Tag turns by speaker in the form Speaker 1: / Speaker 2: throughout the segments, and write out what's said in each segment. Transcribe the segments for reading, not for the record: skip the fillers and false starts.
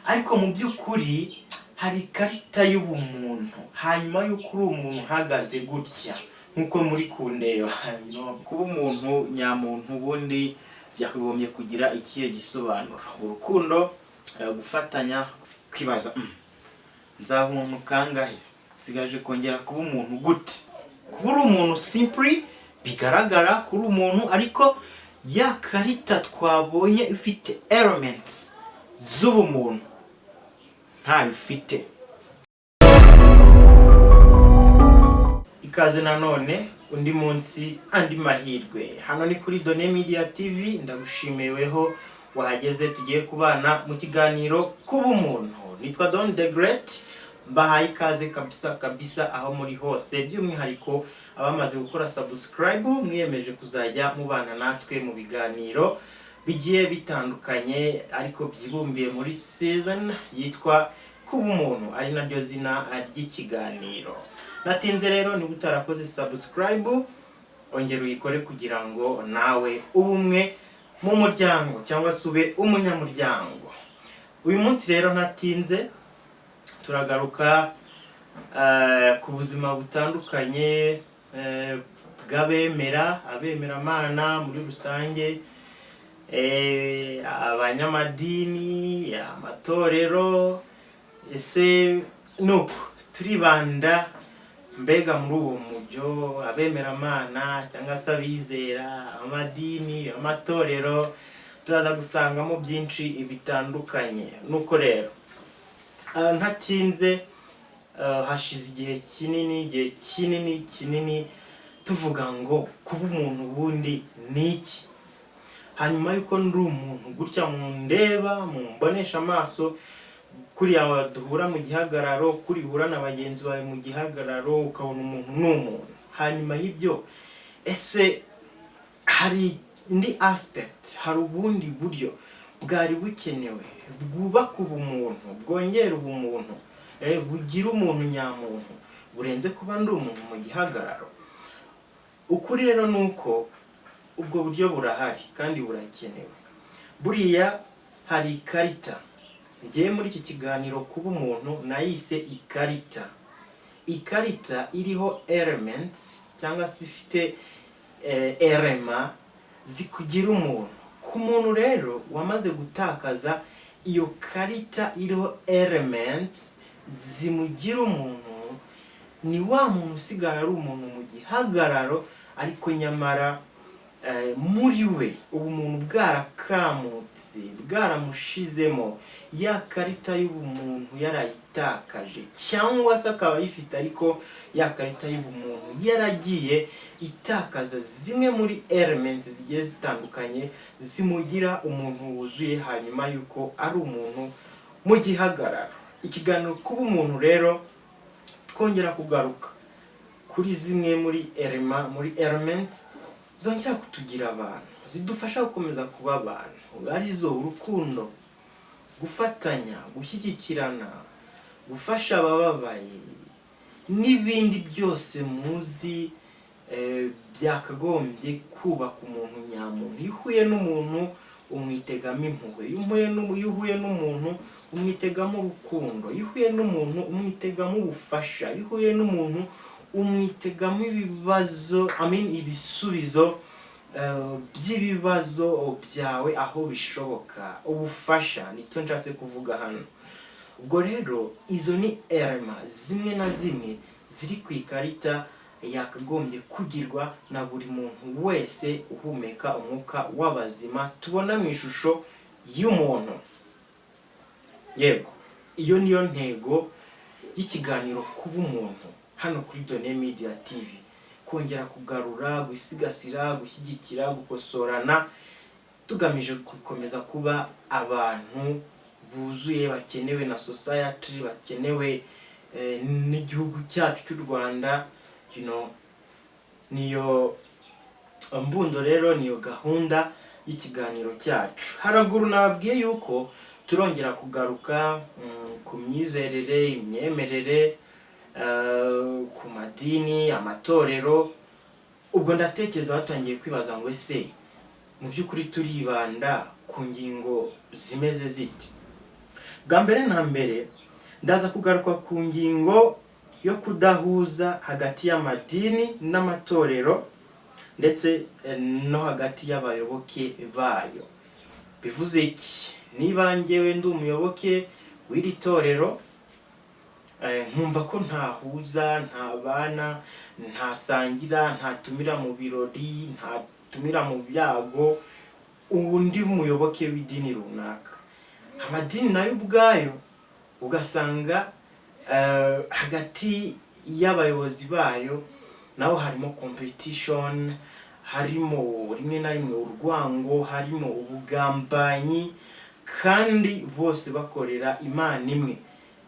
Speaker 1: Ariko mu by'ukuri hari ikarita y'ubumuntu. Hanyuma y'uko uri umuntu uhagaze gutya nk'uko muri kundeba, kuba umuntu nyamuntu ubundi byakagombye kugira ikihe gisobanuro? Urukundo, gufatanya, kwibaza, nzaba umuntu kangahe se? Nsigaje kongera kuba umuntu gute?" Kuba uri umuntu simply bigaragara kuri umuntu, ariko ya karita twabonye ifite elements z'ubumuntu ntayo ufite. Ikaze nanone, undi munsi, andi mahirwe. Hano ni kuri Done Media TV. Ndagushimiweho wahageze, tugiye kubana mu kiganiro kuba umuntu. Nitwa Don the Great, mbahaye ikaze kabisa kabisa aho muri hose, by'umwihariko abamaze gukora subscribe, mwiyemeje kuzajya mubana natwe mu biganiro bigiye bitandukanye, ariko byibumbiye muri season yitwa kuba umuntu, ari naryo zina ry'ikiganiro. Natinze rero, niba utarakoze subscribe, ongera uyikore kugira ngo nawe ube umwe mu muryango cyangwa se ube umunyamuryango. Uyu munsi rero ntatinze, turagaruka ku buzima butandukanye bw'abemera, abemeramana muri rusange, abanyamadini, amatorero. Ese nuko turibanda mbega muri uwo mujyo, abemeramana cyangwa se abizera, amadini, amatorero, turaza gusangamo byinshi bitandukanye. Nuko rero ntatinze, hashize igihe kinini, igihe kinini kinini, tuvuga ngo kuba umuntu ubundi ni iki? Hanyuma yuko ndi umuntu gutya mundeba, mumbonesha amaso, kuriya duhura mu gihagararo, kuri uhura na bagenzi bawe mu gihagararo, ukabona umuntu ni umuntu. Hanyuma y'ibyo, ese hari indi aspect, hari ubundi buryo bwari bukenewe bwubaka ubumuntu, bwongera ubumuntu, bugira umuntu nyamuntu, burenze kuba ndi umuntu mu gihagararo? Ukuri rero ni uko ubwo buryo burahari kandi burakenewe. Buriya hari ikarita. Ngewe muri iki kiganiro kuba umuntu nayise ikarita, ikarita iriho elements cyangwa se ifite element zikugira umuntu. Ku muntu rero wamaze gutakaza iyo karita iriho elements zimugira umuntu, ni wa muntu usigara ari umuntu mu gihagararo, ariko nyamara muri we ubumuntu bwarakamutse, bwaramushizemo, ya karita y'ubumuntu yarayitakaje, cyangwa se akaba ayifite ariko ya karita y'ubumuntu yaragiye itakaza zimwe muri elements zigiye zitandukanye zimugira umuntu wuzuye hanyuma y'uko ari umuntu mu gihagararo. Ikiganiro kuba umuntu rero, twongera kugaruka kuri zimwe muri element, muri elements zongera kutugira abantu, zidufasha gukomeza kuba abantu, arizo urukundo, gufatanya, gushyigikirana, gufasha abababaye n'ibindi byose muzi byakagombye kubaka umuntu nyamuntu. Iyo uhuye n'umuntu umwitegamo impuhwe, iyo uhuye n'umuntu umwitegamo urukundo, iyo uhuye n'umuntu umwitegamo ubufasha, iyo uhuye n'umuntu umwitegamo ibibazo, I mean, ibisubizo by'ibibazo byawe aho bishoboka, ubufasha nicyo nshatse kuvuga hano. Ubwo rero izo ni element zimwe na zimwe ziri ku ikarita yakagombye kugirwa na buri muntu wese uhumeka umwuka w'abazima, tubona mu ishusho y'umuntu. Yego, iyo niyo ntego y'ikiganiro kuba umuntu hano kuri Done Media TV: kongera kugarura, gusigasira, gushyigikira, gukosorana, tugamije gukomeza kuba abantu buzuye, bakenewe na society, bakenewe n'igihugu cyacu cy'u Rwanda. Niyo mbundo rero, niyo gahunda y'ikiganiro cyacu. Haraguru nababwiye yuko turongera kugaruka ku myizerere, imyemerere, ku madini, amatorero. Ubwo ndatekereza batangiye kwibaza ngo: "Ese mu by'ukuri turibanda ku ngingo zimeze zite?" Bwa mbere na mbere, ndaza kugaruka ku ngingo yo kudahuza hagati y'amadini n'amatorero ndetse no hagati y'abayoboke bayo. Bivuze iki? Niba njyewe ndi umuyoboke w'iri torero, nkumva ko ntahuza, ntabana, ntasangira, ntatumira mu birori, ntatumira mu byago undi muyoboke w'idini runaka. Amadini nayo ubwayo ugasanga hagati y'abayobozi bayo nabo harimo competition, harimo rimwe na rimwe urwango, harimo ubugambanyi, kandi bose bakorera Imana imwe.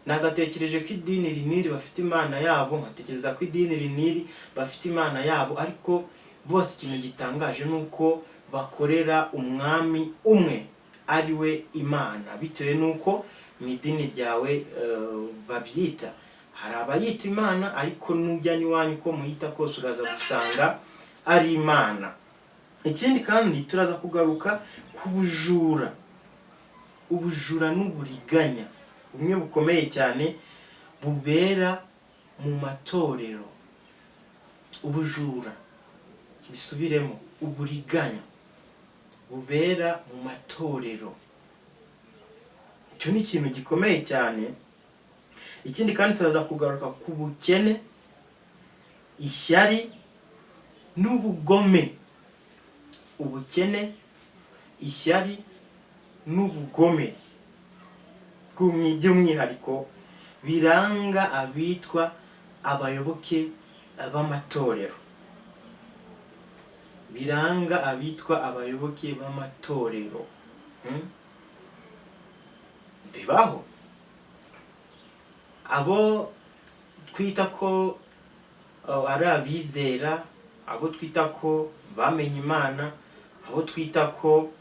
Speaker 1: Nagatekereje ko idini iri n'iri bafite Imana yabo, nkatekereza ko idini iri n'iri bafite Imana yabo, ariko bose ikintu gitangaje ni uko bakorera umwami umwe, ari we Imana, bitewe n'uko mu idini ryawe babyita. Hari abayita Imana, ariko nujya n'iwanyu uko muyita kose uraza gusanga ari Imana. Ikindi kandi, turaza kugaruka ku bujura, ubujura n'uburiganya bumwe bukomeye cyane bubera mu matorero. Ubujura, bisubiremo, uburiganya bubera mu matorero, icyo ni ikintu gikomeye cyane. Ikindi kandi, turaza kugaruka ku bukene, ishyari n'ubugome. Ubukene, ishyari n'ubugome by'umwihariko biranga abitwa abayoboke b'amatorero, biranga abitwa abayoboke b'amatorero. Bibaho abo twita ko ari abizera, abo twita ko bamenye Imana, abo twita ko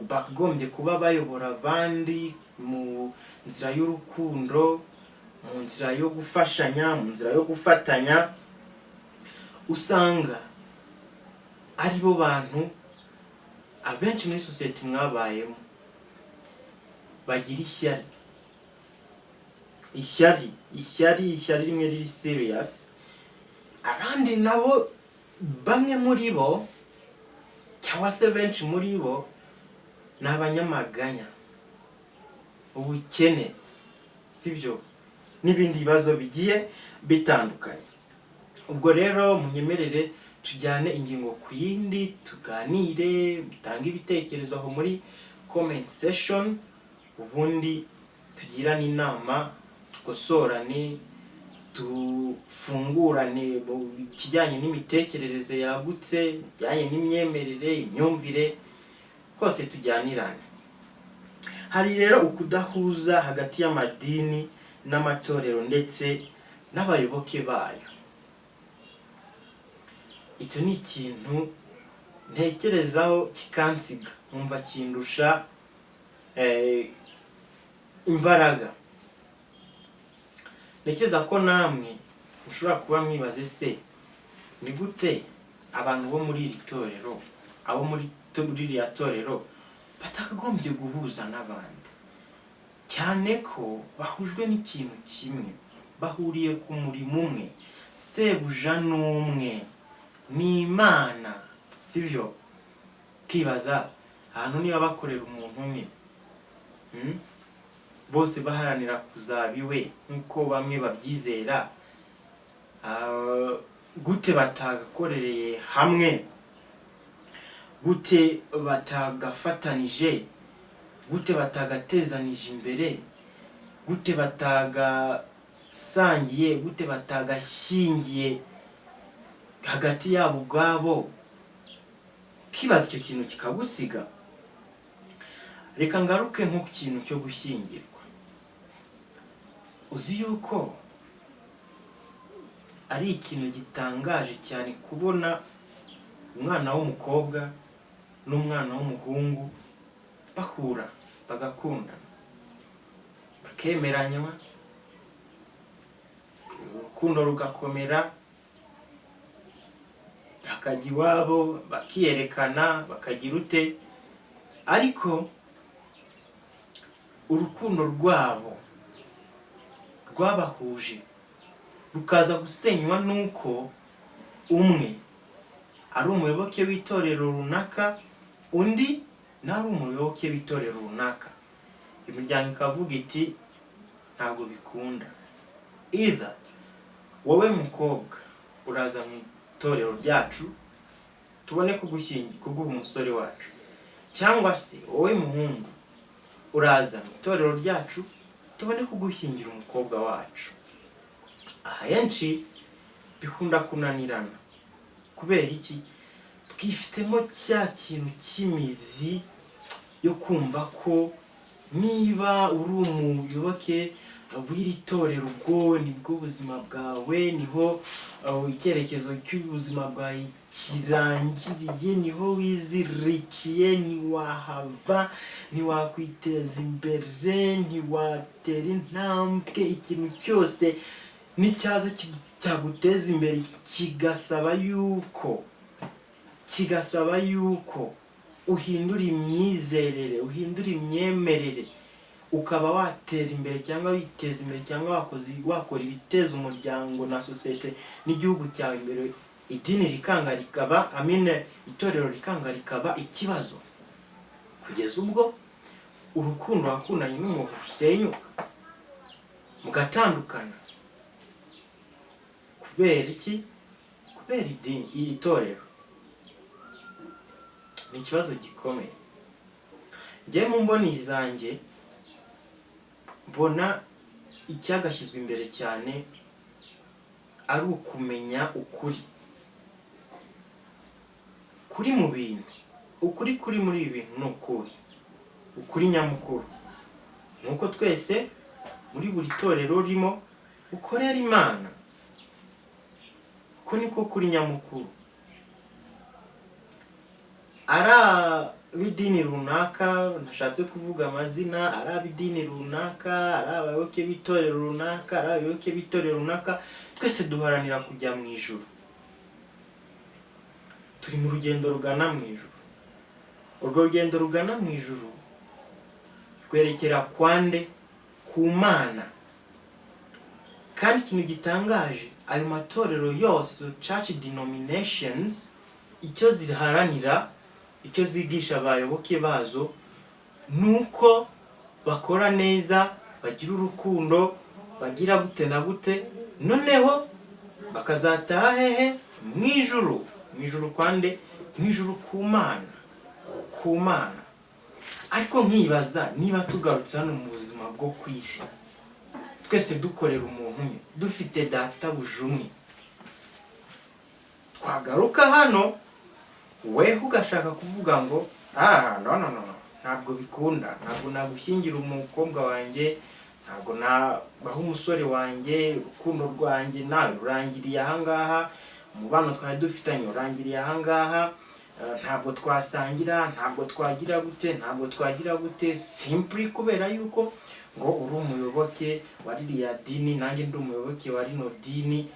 Speaker 1: bakagombye kuba bayobora abandi mu nzira y'urukundo, mu nzira yo gufashanya, mu nzira yo gufatanya, usanga ari bo bantu abenshi muri sosiyete mwabayemo bagira ishyari, ishyari, ishyari, ishyari rimwe riri serious. Abandi nabo, bamwe muri bo cyangwa se benshi muri bo, ni abanyamaganya, ubukene, sibyo, n'ibindi bibazo bigiye bitandukanye. Ubwo rero munyemerere tujyane ingingo ku yindi, tuganire, mutange ibitekerezo aho muri comment section, ubundi tugirane inama, dukosorane, dufungurane mu kijyanye n'imitekerereze yagutse, bijyanye n'imyemerere, imyumvire, hose tujyanirane. Hari rero ukudahuza hagati y'amadini n'amatorero ndetse n'abayoboke bayo. Icyo ni ikintu ntekerezaho kikansiga, nkumva kindusha imbaraga. Ntekereza ko namwe mushobora kuba mwibaze: se ni gute abantu bo muri iri torero, abo muri ririya torero batakagombye guhuza n'abandi, cyane ko bahujwe n'ikintu kimwe, bahuriye ku murimo umwe, sebuja n'umwe, ni Imana, sibyo? Kibaza ahantu niba bakorera umuntu umwe, Bose baharanira kuzaba iwe nk'uko bamwe babyizera, gute batagakorereye hamwe? Gute batagafatanije? Gute batagatezanije imbere? Gute batagasangiye? Gute batagashyingiye hagati yabo ubwabo? Ukibaza, icyo kintu kikagusiga. Reka ngaruke nko ku kintu cyo gushyingirwa. Uzi yuko ari ikintu gitangaje cyane kubona umwana w'umukobwa n'umwana w'umuhungu bahura, bagakundana, bakemeranywa, urukundo rugakomera, bakajya iwabo bakiyerekana, bakagira ute, ariko Urukundo rwabo rwabahuje rukaza gusenywa n'uko umwe ari umuyoboke w'itorero runaka, undi nawe ari umuyoboke w'itorero runaka. Imiryango ikavuga iti: "Ntabwo bikunda. Either wowe mukobwa uraza mu itorero ryacu tubone kuguha umusore wacu, cyangwa se wowe muhungu uraza mu itorero ryacu tubone kugushyingira umukobwa wacu." Ahenshi bikunda kunanirana. Kubera iki? Twifitemo cya kintu cy'imizi yo kumva ko niba uri umuyoboke w'iri torero, ubwo nibwo buzima bwawe, niho icyerekezo cy'ubuzima bwawe kirangiriye, niho wizirikiye, ntiwahava, ntiwakwiteza imbere, ntiwatera intambwe. Ikintu cyose n'icyaza cyaguteza imbere kigasaba yuko uhindura imyizerere, uhindura imyemerere, ukaba watera imbere cyangwa witeza imbere cyangwa wakora ibiteza umuryango na sosiyete n'igihugu cyawe imbere, idini rikanga rikaba amine, itorero rikanga rikaba ikibazo, kugeza ubwo urukundo wakundanye n'umuntu rusenyuka, mugatandukana. Kubera iki? Kubera idini, iri torero. Ni ikibazo gikomeye. Njye mu mboni zanjye mbona icyagashyizwe imbere cyane ari ukumenya ukuri kuri mu bintu. Ukuri kuri muri ibi bintu ni ukuhe? Ukuri nyamukuru ni uko twese muri buri torero rimo ukorera Imana. Uko niko kuri nyamukuru. Ari ab'idini runaka, ntashatse kuvuga amazina, ari ab'idini runaka, ari abayoboke b'itorero runaka, ari abayoboke b'itorero runaka, twese duharanira kujya mu ijuru. Turi mu rugendo rugana mu ijuru. Urwo rugendo rugana mu ijuru rwerekera kwande? Ku Mana. Kandi ikintu gitangaje, ayo matorero yose, church denominations, icyo ziharanira, icyo zigisha abayoboke bazo, ni uko bakora neza, bagira urukundo, bagira gute na gute, noneho bakazataha hehe? Mu ijuru. Mu ijuru kwande? Mu ijuru ku Mana, ku Mana. Ariko nkibaza niba tugarutse hano mu buzima bwo ku isi, twese dukorera umuntu umwe, dufite databuja umwe, twagaruka hano weho ugashaka kuvuga ngo: "Ah, no, no, no, no, ntabwo bikunda, ntabwo nagushyingira umukobwa wanjye, ntabwo nabaha umusore wanjye, urukundo rwanjye nawe rurangiriye ahangaha, umubano twari dufitanye urangiriye ahangaha, ntabwo twasangira, ntabwo twagira gute, ntabwo twagira gute," simply kubera yuko ngo uri umuyoboke wa ririya dini, nanjye ndi umuyoboke wa rino dini.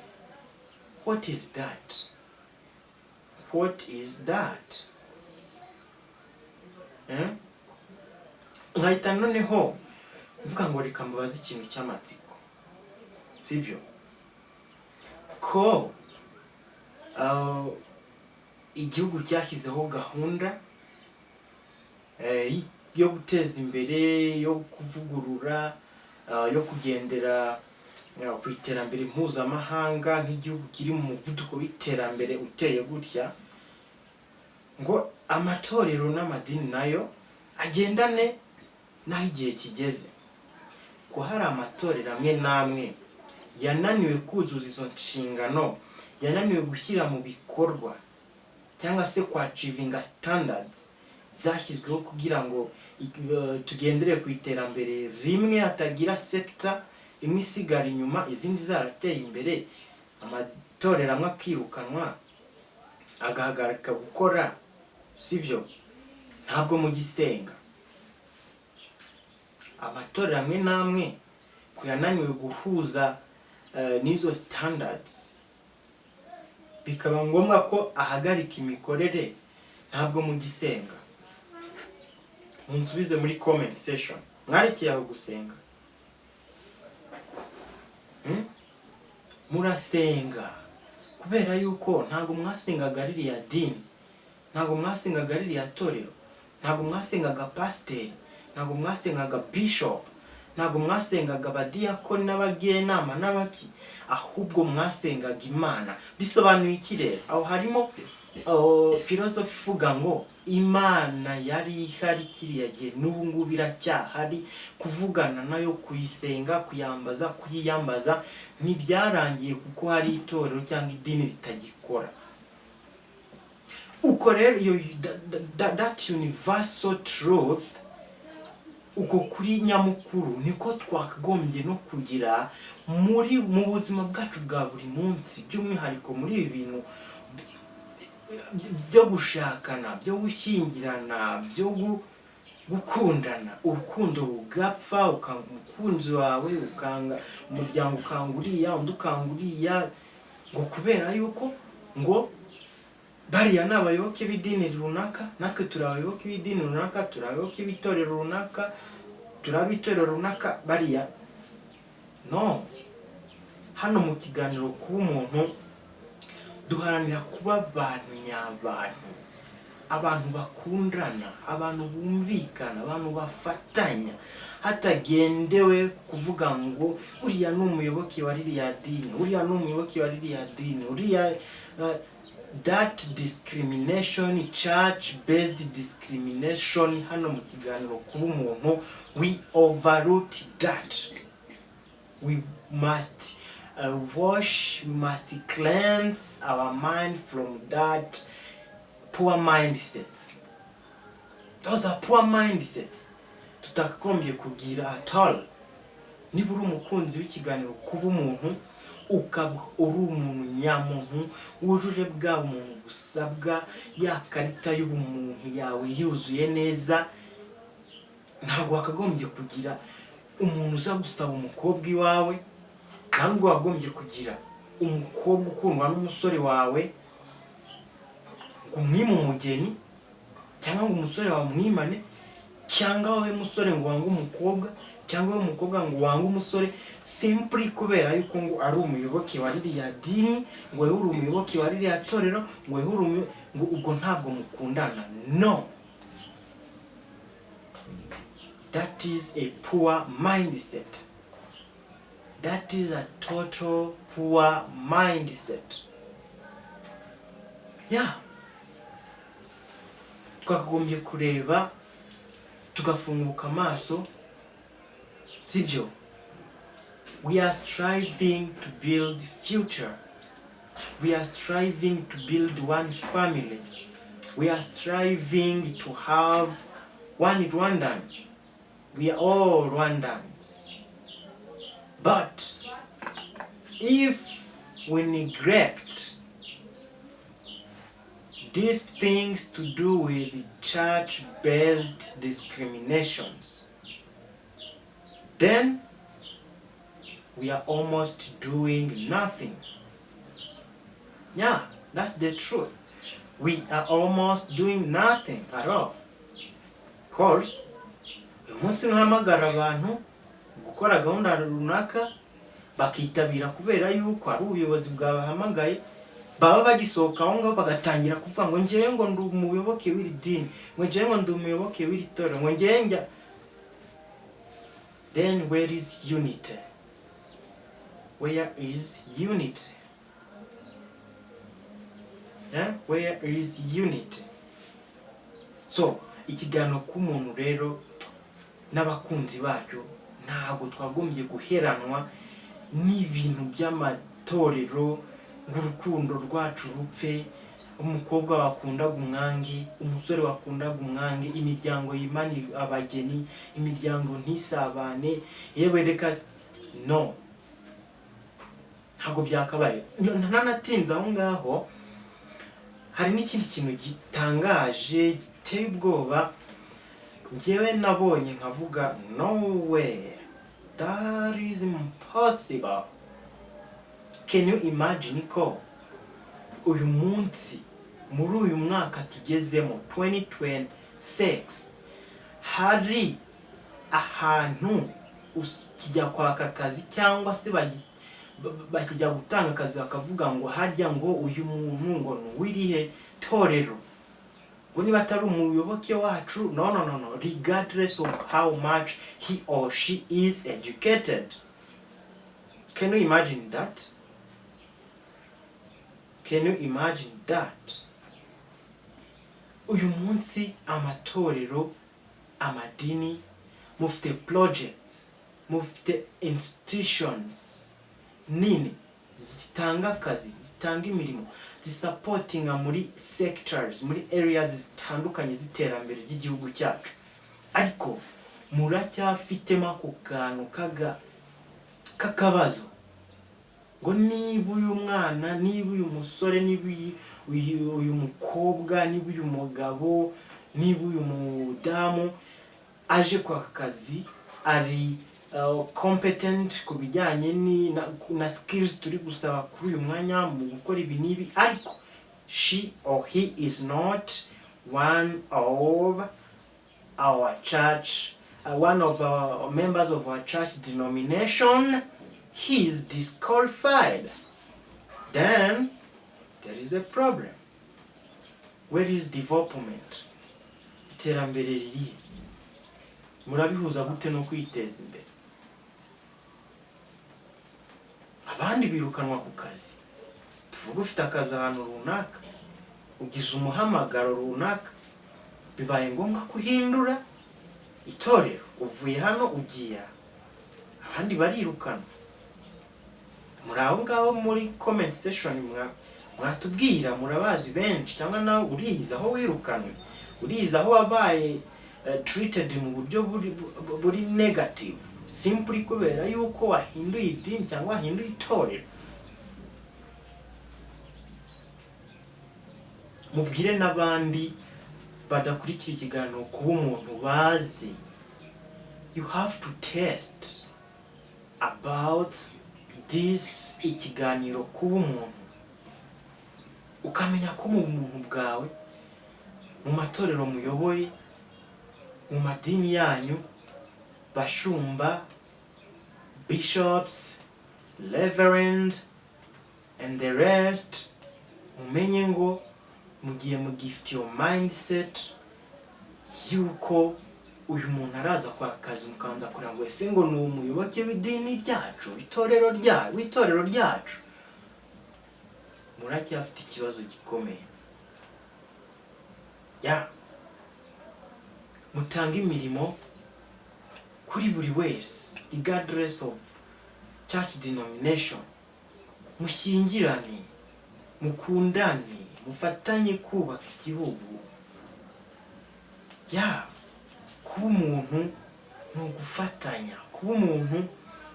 Speaker 1: What is that? What is that, eh? Nkahita noneho mvuga ngo reka mbabaze ikintu cy'amatsiko, sibyo? Ko igihugu cyashyizeho gahunda yo guteza imbere, yo kuvugurura, yo kugendera ku iterambere mpuzamahanga, nk'igihugu kiri mu muvuduko w'iterambere uteye gutya, ngo amatorero n'amadini nayo agendane n'aho igihe kigeze, ko hari amatorero amwe n'amwe yananiwe kuzuza izo nshingano, yananiwe gushyira mu bikorwa cyangwa se kwachievinga standards zashyizweho kugira ngo tugendere ku iterambere rimwe, hatagira sector imwe isigara inyuma izindi zarateye imbere, amatorero amwe akirukanwa, agahagarika gukora, sibyo? Ntabwo mugisenga. Amatorero amwe n'amwe ku yananiwe guhuza n'izo standards, bikaba ngombwa ko ahagarika imikorere, ntabwo mugisenga? Munsubize muri comment section. Mwarekeye aho gusenga? Murasenga kubera yuko ntabwo mwasengaga ririya dini, ntabwo mwasengaga ririya torero, ntabwo mwasengaga pasiteri, ntabwo mwasengaga bishop, ntabwo mwasengaga abadiyakoni n'abagenama n'abaki, ahubwo mwasengaga Imana. Bisobanuye iki rero? Aho harimo filosofi ivuga ngo Imana yari ihari kiriya gihe, n'ubu ngubu iracyahari. Kuvugana nayo, kuyisenga, kuyambaza, kuyiyambaza ntibyarangiye kuko hari itorero cyangwa idini ritagikora. Uko rero iyo that universal truth, uko kuri nyamukuru, niko twakagombye no kugira mu buzima bwacu bwa buri munsi, by'umwihariko muri ibi bintu byo gushakana, byo gushyingirana, byo gukundana. Urukundo rugapfa, ukanga umukunzi wawe, ukanga umuryango, ukanga uriya, undi ukanga uriya, ngo kubera yuko ngo bariya ni abayoboke b'idini runaka, natwe turi abayoboke b'idini runaka, turi abayoboke b'itorero runaka, turi ab'itorero runaka, bariya no. Hano mu kiganiro Kuba Umuntu duharanira kuba abantu nyabantu, abantu bakundana, abantu bumvikana, abantu bafatanya, hatagendewe ku kuvuga ngo uriya ni umuyoboke wa ririya dini, uriya ni umuyoboke wa ririya dini, uriya that discrimination, church based discrimination. Hano mu kiganiro Kuba Umuntu we overroot that. We must wash, we must cleanse our mind from that poor mindsets. Those are poor mindsets tutakagombye kugira at all. Niba uri umukunzi w'ikiganiro Kuba Umuntu, ukaba uri umuntu nyamuntu wujuje bwa bumuntu busabwa, ya karita y'ubumuntu yawe yuzuye neza, ntabwo wakagombye kugira umuntu uza gusaba umukobwa iwawe, ntabwo wagombye kugira umukobwa ukundwa n'umusore wawe ngo umwime umugeni, cyangwa ngo umusore wawe umwimane, cyangwa wowe musore ngo wange umukobwa, cyangwa wowe mukobwa ngo wange umusore, simply kubera yuko ngo ari umuyoboke wa ririya dini, ngo wowe uri umuyoboke wa ririya torero, ngo wowe uri ngo ubwo ntabwo mukundana. No, that is a poor mindset. That is a total poor mindset. Yeah, twakagombye kureba tugafunguka amaso, sibyo? We are striving to build future, we are striving to build one family, we are striving to have one Rwandan. We are all Rwandans, but if we neglect these things to do with church-based discriminations, then we are almost doing nothing. Yeah, that's the truth. We are almost doing nothing at all. 'Cause uyu munsi ntuhamagara abantu gukora gahunda runaka, bakitabira kubera yuko ari ubuyobozi bwabahamagaye. Baba bagisohoka aho ngaho bagatangira kuvuga ngo njyewe ngo ndi umuyoboke w'iri dini, ngo njyewe ngo ndi umuyoboke w'iri torero, ngo njyewe njya. Then where is unity? Where is unity? Yeah? Where is unity? So ikiganiro k'umuntu rero n'abakunzi bacyo, ntabwo twagombye guheranwa n'ibintu by'amatorero ngo urukundo rwacu rupfe, umukobwa wakundaga umwange, umusore wakundaga umwange, imiryango yimana abageni, imiryango ntisabane. Yewe reka no, ntabwo byakabaye. Ntanatinze aho ngaho, hari n'ikindi kintu gitangaje giteye ubwoba njyewe nabonye nkavuga: "No way, that is impossible." Can you imagine ko uyu munsi, muri uyu mwaka tugezemo 2026, hari Ahantu kijya kwaka akazi cyangwa se bakijya gutanga akazi, bakavuga ngo harya ngo uyu muntu ngo ni uw'irihe torero, ngo niba atari umuyoboke wacu, no, no, no, no, regardless of how much he or she is educated. Can you imagine that? Can you imagine that? Uyu munsi amatorero, amadini, mufite projects, mufite institutions nini zitanga akazi, zitanga imirimo, zisupportinga muri sectors, muri areas zitandukanye z'iterambere ry'igihugu cyacu, ariko muracyafitemo ako kantu kaga k'akabazo ngo niba uyu mwana, niba uyu musore, niba uyu mukobwa, niba uyu mugabo, niba uyu mudamu aje kwaka akazi, ari competent ku bijyanye na skills turi gusaba kuri uyu mwanya mu gukora ibi n'ibi, ariko she or he is not one of our church, one of our members of our church denomination, he is disqualified. Then there is a problem. Where is development? Iterambere ririhe? Murabihuza gute no kwiteza imbere? Abandi birukanwa ku kazi. Tuvuge ufite akazi ahantu runaka, ugize umuhamagaro runaka, bibaye ngombwa ko uhindura itorero, uvuye hano ugiye aha. Abandi barirukanwa. Muri aho ngaho muri comment section mwatubwira, murabazi benshi, cyangwa nawe urizi aho wirukanwe, urizi aho wabaye treated mu buryo buri negative, simply kubera yuko wahinduye idini cyangwa wahinduye itorero. Mubwire n'abandi badakurikira ikiganiro kuba umuntu bazi. You have to test about this ikiganiro kuba umuntu, ukamenya ko mu bumuntu bwawe, mu matorero muyoboye, mu madini yanyu, bashumba, bishops, reverend and the rest, mumenye ngo mugiye mugifite iyo mindset yuko uyu muntu araza kwaka akazi, mukabanza kureba ngo ese ngo ni umuyoboke w'idini ryacu, itorero rya w'itorero ryacu, muracyafite ikibazo gikomeye. Ya mutanga imirimo kuri buri wese regardless of church denomination, mushyingirane, mukundane, mufatanye kubaka igihugu. Ya kuba umuntu ni ugufatanya, kuba umuntu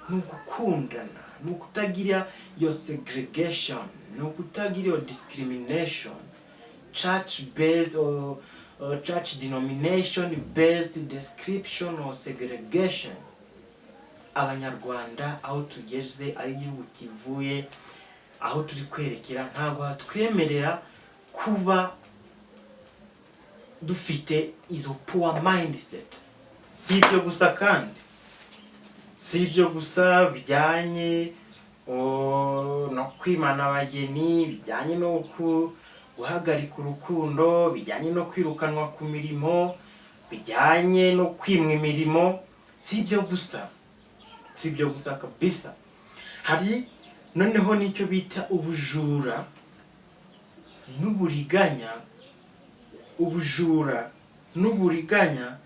Speaker 1: ni ugukundana, ni ukutagira iyo segregation, ni ukutagira iyo discrimination, church based or church denomination based description or segregation. Abanyarwanda, aho tugeze, ari igihugu kivuye aho turi kwerekera, ntabwo hatwemerera kuba dufite izo poor mindset. Si ibyo gusa kandi, si ibyo gusa bijyanye no kwimana abageni, bijyanye no guhagarika urukundo, bijyanye no kwirukanwa ku mirimo, bijyanye no kwimwa imirimo. Si ibyo gusa, si ibyo gusa kabisa. Hari noneho n'icyo bita ubujura n'uburiganya. Ubujura n'uburiganya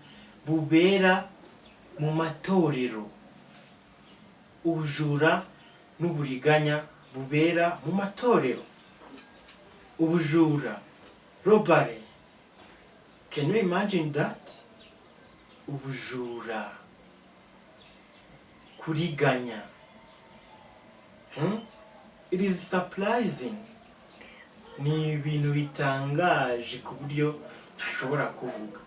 Speaker 1: bubera mu matorero, ubujura n'uburiganya bubera mu matorero, ubujura, robbery. Can you imagine that? Ubujura, kuriganya, It is surprising, ni ibintu bitangaje ku buryo ntashobora kuvuga.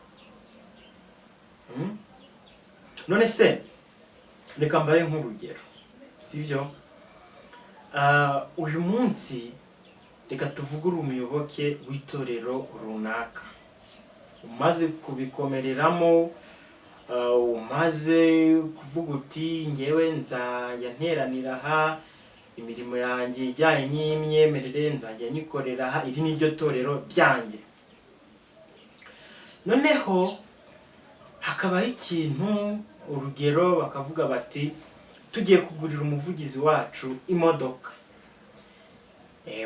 Speaker 1: None se reka mbaye nk'urugero, sibyo? Uyu munsi reka tuvuge uri umuyoboke w'itorero runaka, umaze kubikomereramo. Umaze kuvuga uti: "Ngewe nzajya nteranira aha, imirimo yanjye ijyanye n'imyemerere nzajya nyikorera aha, iri ni ryo torero ryanjye." Noneho hakabaho ikintu, urugero bakavuga bati: "Tugiye kugurira umuvugizi wacu imodoka."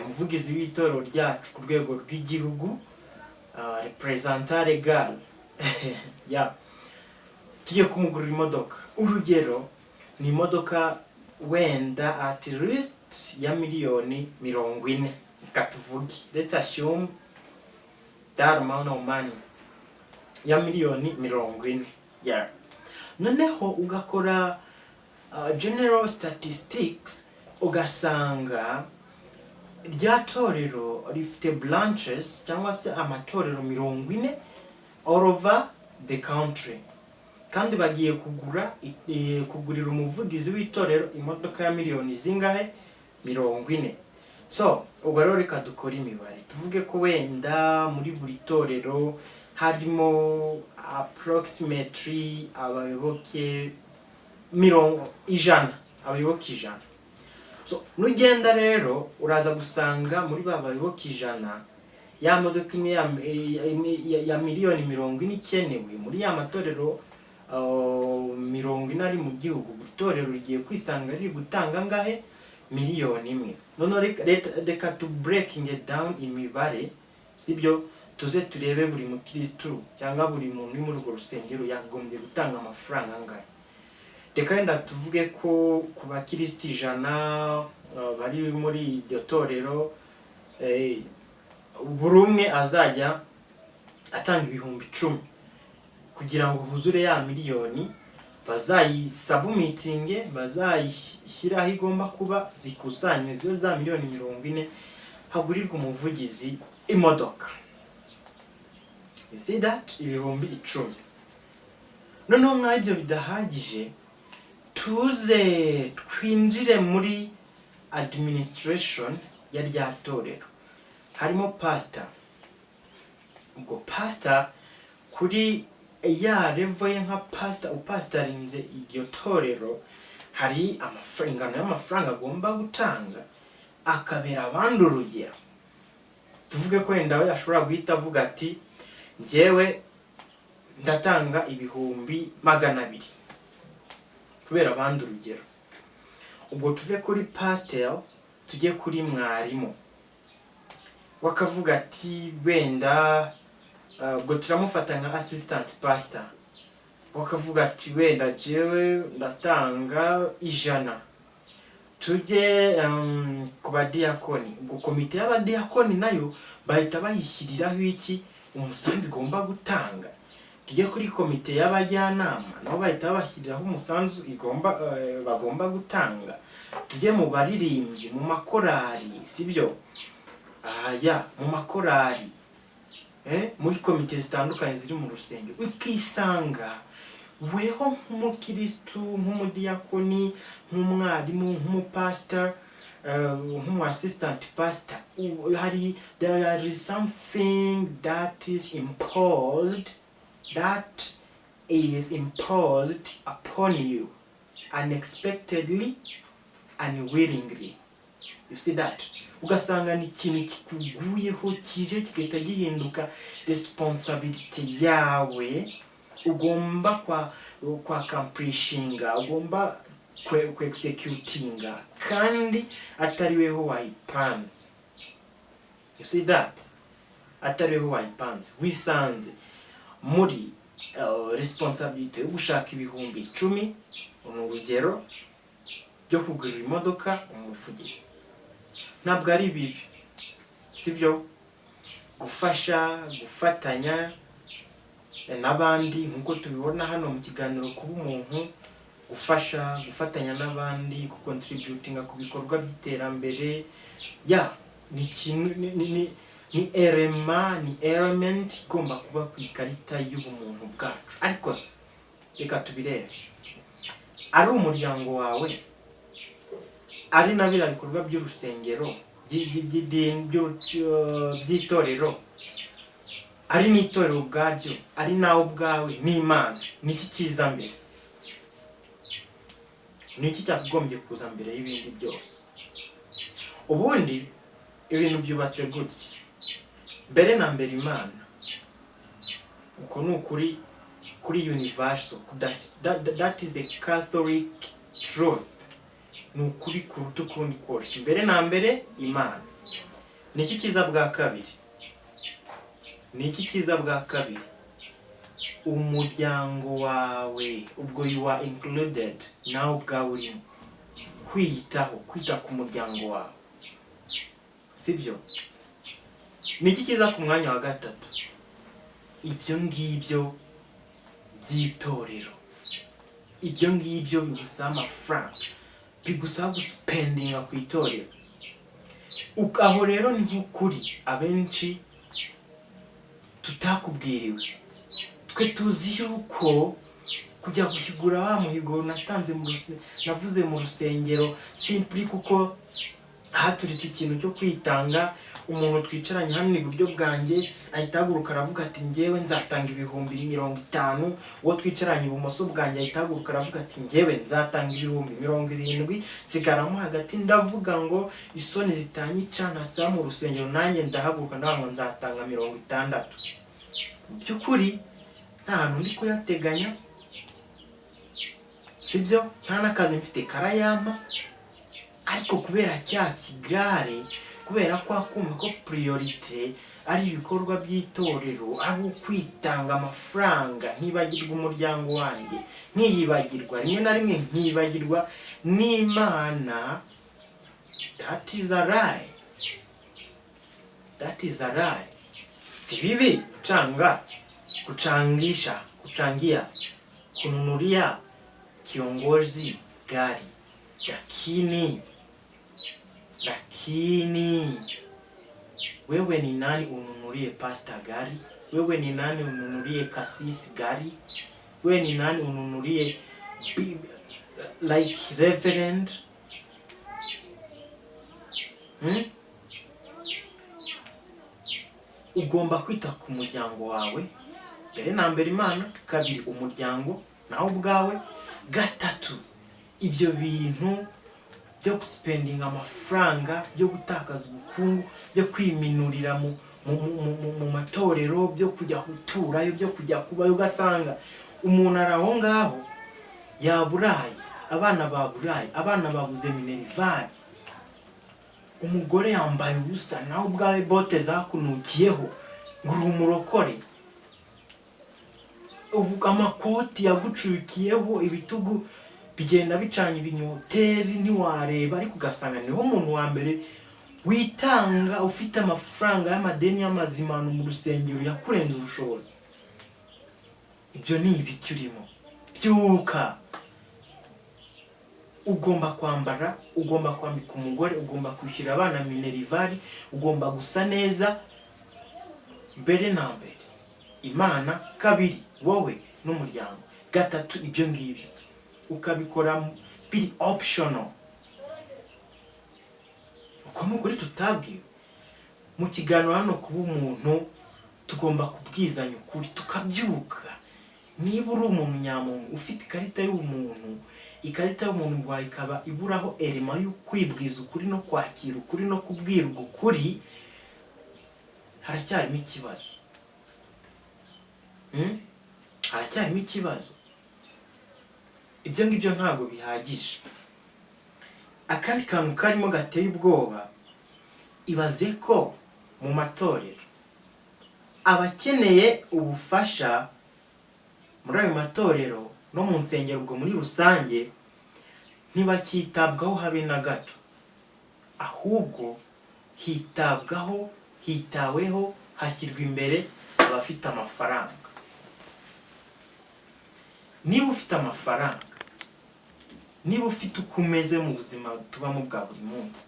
Speaker 1: Umuvugizi w'itorero ryacu ku rwego rw'igihugu, représentant légal ya, tugiye kumugurira imodoka. Urugero ni imodoka wenda at least ya miliyoni 40, reka tuvuge, let's assume that amount of money ya miliyoni 40, yeah. Noneho ugakora general statistics, ugasanga rya torero rifite branches cyangwa se amatorero 40 all over the country, kandi bagiye kugurira umuvugizi w'itorero imodoka ya miliyoni zingahe? 40. So ubwo rero reka dukore imibare, tuvuge ko wenda muri buri torero harimo approximately abayoboke 100, abayoboke 100. So nugenda rero uraza gusanga muri ba bayoboke 100, ya modoka imwe ya miliyoni 40 ikenewe muri ya matorero 40 ari mu gihugu, buri torero rigiye kwisanga riri gutanga angahe? Miliyoni 1. Noneho reka tu breaking it down imibare, sibyo? Tuze turebe buri mukirisitu cyangwa buri muntu uri muri urwo rusengero yagombye gutanga amafaranga angahe. Reka wenda tuvuge ko ku bakirisitu 100 bari muri iryo torero, buri umwe azajya atanga 10,000 kugira ngo huzure ya miliyoni, bazayisubmittinge, bazayishyire aho igomba kuba, zikusanywe zibe za miliyoni 40, hagurirwe umuvugizi imodoka. You see that? 10,000. Noneho nk'aho ibyo bidahagije, tuze twinjire muri administration ya rya torero. Harimo pastor. Ubwo pastor kuri ya level ye nka pastor upastorinze iryo torero, hari ingano y'amafaranga agomba gutanga akabera abandi urugero. Tuvuge ko wenda we ashobora guhita avuga ati: "Njyewe ndatanga 200,000," kubera abandi urugero. Ubwo tuve kuri pasiteri tujye kuri mwarimu, wakavuga ati wenda ubwo turamufata nka assistant pastor, wakavuga ati: "Wenda jewe ndatanga 100." Tujye ku badiyakoni. Ubwo komite y'abadiyakoni nayo bahita bayishyiriraho iki? Umusanzu igomba gutanga. Tujye kuri komite y'abajyanama, nabo bahita babashyiriraho umusanzu bagomba gutanga. Tujye mu baririmbyi, mu makorari, sibyo? Aya mu makorari, muri komite zitandukanye ziri mu rusengero, ukisanga weho nk'umukirisitu, nk'umudiyakoni, nk'umwarimu, nk'umupastor, nk'umu assistant pastor, hari, there is something that is imposed, that is imposed upon you unexpectedly, unwillingly. You see that? Ugasanga ni ikintu kikuguyeho, kije kigahita gihinduka responsibility yawe ugomba kwa accomplishinga, ugomba kwe executinga, kandi atari weho wayipanze. You see that? Atari weho wayipanze, wisanze muri responsibility yo gushaka 10,000, ni urugero, byo kugurira imodoka umuvugizi. Ntabwo ari bibi, sibyo? Gufasha, gufatanya n'abandi, nk'uko tubibona hano mu kiganiro kuba umuntu, gufasha, gufatanya n'abandi, gucontributinga ku bikorwa by'iterambere, ya ni ikintu ni element, ni element igomba kuba ku ikarita y'ubumuntu bwacu. Ariko se reka tubirebe, ari umuryango wawe, ari na biriya bikorwa by'urusengero, by'idini, by'itorero. Ari n'itorero ubwaryo, ari nawe ubwawe n'Imana, ni iki kiza mbere? Ni iki cyakagombye kuza mbere y'ibindi byose? Ubundi ibintu byubatse gutya: mbere na mbere Imana. Uko ni ukuri kuri universal. That is a Catholic truth. Ni ukuri kuruta ukundi kose. Mbere na mbere Imana. Ni iki kiza bwa kabiri? Ni iki kiza bwa kabiri? Umuryango wawe. Ubwo you are included, nawe ubwawe urimo kwiyitaho, kwita ku muryango wawe, sibyo? Ni iki kiza ku mwanya wa gatatu? Ibyo ngibyo by'itorero, ibyo ngibyo bigusaba amafaranga, bigusaba guspendinga ku itorero. Aho rero ni nk'ukuri abenshi tutakubwiriwe. Twe tuzi yuko kujya guhigura wa muhigo natanze mu navuze mu rusengero, simply kuko haturitse ikintu cyo kwitanga, umuntu twicaranye hano iburyo bwanjye ahita ahaguruka aravuga ati: "Njyewe nzatanga 50,000." Uwo twicaranye ibumoso bwanjye ahita ahaguruka aravuga ati: "Njyewe nzatanga 70,000." Nsigaramo hagati, ndavuga ngo isoni zitanyica, ntasaba mu rusengero, nanjye ndahaguruka ndavuga ngo nzatanga 60. Mu by'ukuri nta hantu ndi kuyateganya, sibyo? Nta n'akazi mfite karayampa, ariko kubera cya kigare, kubera ko kumva ko priorité ari ibikorwa by'itorero, ari ukwitanga amafaranga, nkibagirwa umuryango wanjye, nkiyibagirwa rimwe na rimwe, nkibagirwa n'Imana. That is a lie, that is a lie. Si bibi gucanga, kuchangisha, kuchangia, kununulia kiongozi gari, lakini wewe ni nani ununulie pastor gari? Wewe ni nani ununulie kasisi gari? Wewe ni nani ununulie like reverend? Ugomba kwita ku muryango wawe mbere na mbere Imana, kabiri umuryango nawe ubwawe, gatatu ibyo bintu byo guspendinga amafaranga, byo gutakaza ubukungu, byo kwiminurira mu matorero, byo kujya guturayo, byo kujya kubayo, ugasanga umuntu ari aho ngaho yaburaye, abana baburaye, abana babuze minerval, umugore yambaye ubusa, nawe ubwawe bote zakunukiyeho ngo uri umurokore, ubu amakoti yagucukiyeho, ibitugu bigenda bicanye ibinyoteri, ntiwareba, ariko ugasanga niho umuntu wa mbere witanga, ufite amafaranga y'amadeni y'amazimano mu rusengero yakurenze ubushobozi. Ibyo ni ibiki urimo? Byuka. Ugomba kwambara, ugomba kwambika umugore, ugomba kwishyura abana minerval, ugomba gusa neza. Mbere na mbere Imana, kabiri wowe n'umuryango, gatatu ibyo ngibyo, ukabikora biri optional. Uko ni ukuri tutabwiwe mu kiganiro hano. Kuba umuntu, tugomba kubwizanya ukuri, tukabyuka. Niba uri umuntu nyamuntu ufite ikarita y'ubumuntu, ikarita y'umuntu bwawe ikaba iburaho element yo kwibwiza ukuri no kwakira ukuri no kubwirwa ukuri, haracyarimo ikibazo. Haracyarimo ikibazo. Ibyo ngibyo ntabwo bihagije. Akandi kantu karimo gateye ubwoba: ibaze ko mu matorero abakeneye ubufasha muri ayo matorero no mu nsengero ubwo muri rusange ntibakitabwaho habe na gato, ahubwo hitabwaho, hitaweho, hashyirwa imbere abafite amafaranga. Niba ufite amafaranga, niba ufite uko umeze mu buzima tubamo bwa buri munsi,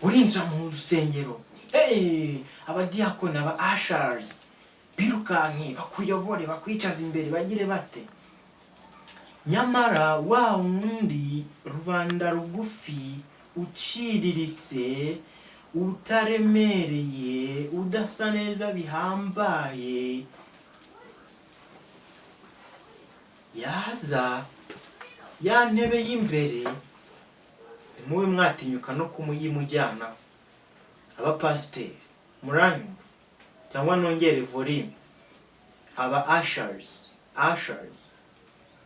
Speaker 1: urinjira mu rusengero, hey, abadiyakoni, aba ushers birukanke bakuyobore, bakwicaza imbere, bagire bate. Nyamara wa wundi rubanda rugufi uciriritse Utaremereye, udasa neza bihambaye, yaza ya ntebe y'imbere, ntimube mwatinyuka no kumuyimujyanaho. Abapasiteri, muranyumva cyangwa nongere volume? Aba ushers,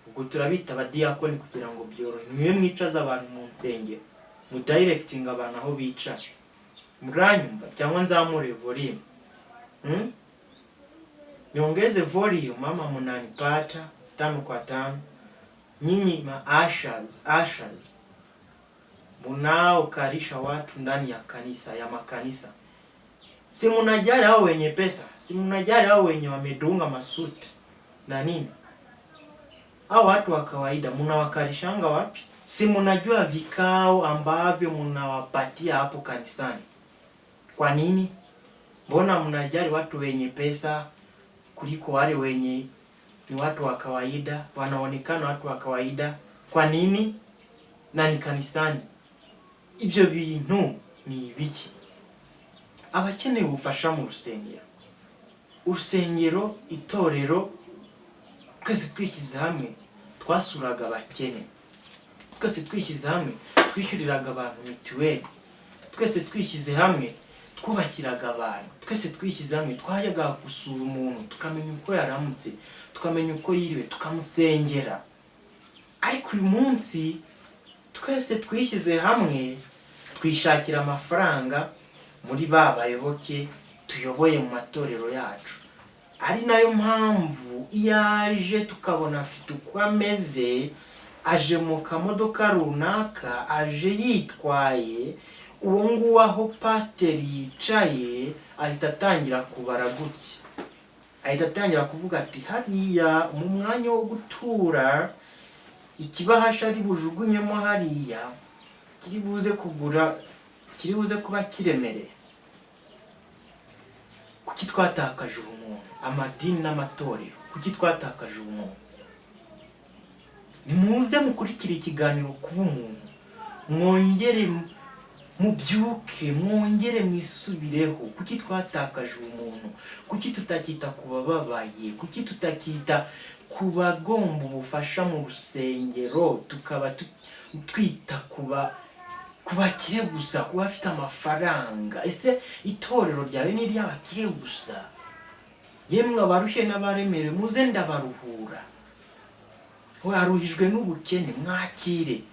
Speaker 1: ubwo turabita abadiyakoni kugira ngo byorohe, mwe mwicaza abantu mu nsengero, mudirectinga abantu aho bicara. Muranyumva cyangwa nzamure volume? Niongeze volume ama munanipata tano kwa tano? Nyinyi ma ushers munaokarisha watu ndani ya kanisa, ya makanisa, si munajali hao wenye pesa? Si munajali hao wenye wamedunga masuti na nini? Hao watu wa kawaida munawakarishanga wapi? Si munajua vikao ambavyo munawapatia hapo kanisani? Kwa nini? Mbona mnajali watu wenye pesa kuliko wale wenye ni watu wa kawaida, wanaonekana watu wa kawaida? Kwa nini? Na ni kanisani. Ibyo bintu ni ibiki? Abakeneye ubufasha mu rusengero, urusengero, itorero, twese twishyize hamwe twasuraga abakene, twese twishyize hamwe twishyuriraga abantu mituweli, twese twishyize hamwe twubakiraga abantu, twese twishyize hamwe twajyaga gusura umuntu, tukamenya uko yaramutse, tukamenya uko yiriwe, tukamusengera. Ariko uyu munsi twese twishyize hamwe twishakira amafaranga muri ba bayoboke tuyoboye mu matorero yacu. Ari nayo mpamvu iyo aje tukabona afite uko ameze, aje mu kamodoka runaka, aje yitwaye, uwo nguwo aho pasiteri yicaye ahita atangira kubara gutya, ahita atangira kuvuga ati: "Hariya mu mwanya wo gutura ikibahasha ari bujugunyemo hariya kiri buze kugura, kiri buze kuba kiremereye." Kuki twatakaje ubumuntu, amadini n'amatorero? Kuki twatakaje ubumuntu? Nimuze mukurikire ikiganiro kuba umuntu, mwongere mubyuke, mwongere mwisubireho. Kuki twatakaje ubumuntu? Kuki tutakita ku bababaye? Kuki tutakita ku bagomba ubufasha mu rusengero, tukaba twita ku bakire gusa, ku bafite amafaranga? Ese itorero ryawe ni iry'abakire gusa? Yemwe abarushye n'abaremerewe, muze ndabaruhura. Aruhijwe n'ubukene, mwakire.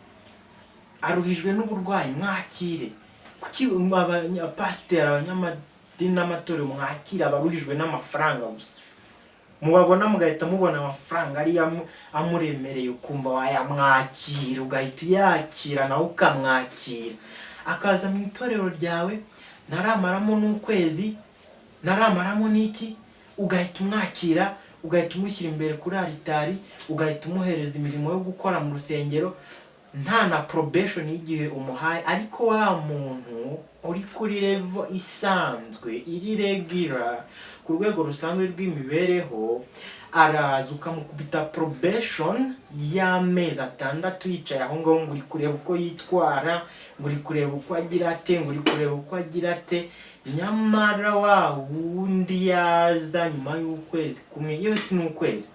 Speaker 1: Aruhijwe n'uburwayi, mwakire. Kuki abapasiteri, abanyamadini n'amatorero mwakira abaruhijwe n'amafaranga gusa? Mubabona mugahita mubona amafaranga ariyo amuremereye, ukumva wayamwakira, ugahita uyakira nawe ukamwakira, akaza mu itorero ryawe, ntaramaramo n'ukwezi, ntaramaramo n'iki, ugahita umwakira, ugahita umushyira imbere kuri aritari, ugahita umuhereza imirimo yo gukora mu rusengero, nta na probation y'igihe umuhaye. Ariko wa muntu uri kuri level isanzwe, iri regular, ku rwego rusanzwe rw'imibereho, araza ukamukubita probation y'amezi 6 yicaye aho ngaho, ngo uri kureba uko yitwara, ngo uri kureba uko agira ate, ngo uri kureba uko agira ate. Nyamara wa wundi yaza nyuma y'ukwezi kumwe, yewe si n'ukwezi,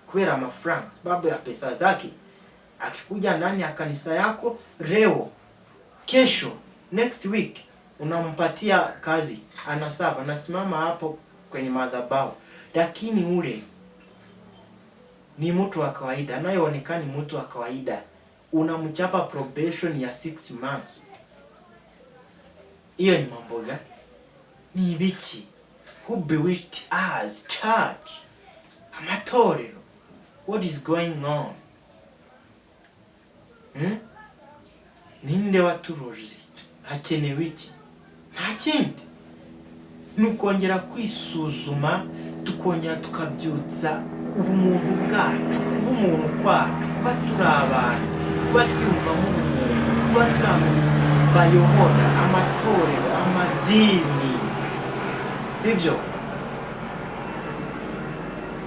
Speaker 1: kubera amafaranga, sababu ya pesa zake, akikuja ndani ya kanisa yako leo, kesho, next week unampatia kazi, anaserve, anasimama hapo kwenye madhabahu. Lakini ule ni mtu wa kawaida, anayeonekana ni mtu wa kawaida, unamchapa probation ya 6 months. Hiyo ni mambo gani? Ni ibiki? Who bewitched us? Church, amatorero, what is going on? Ninde waturoze? Hakenewe iki? Nta kindi, ni ukongera kwisuzuma, tukongera tukabyutsa ubumuntu bwacu, kuba umuntu kwacu, kuba turi abantu, kuba twiyumvamo ubumuntu, kuba turi abantu bayobora amatorero, amadini, sibyo?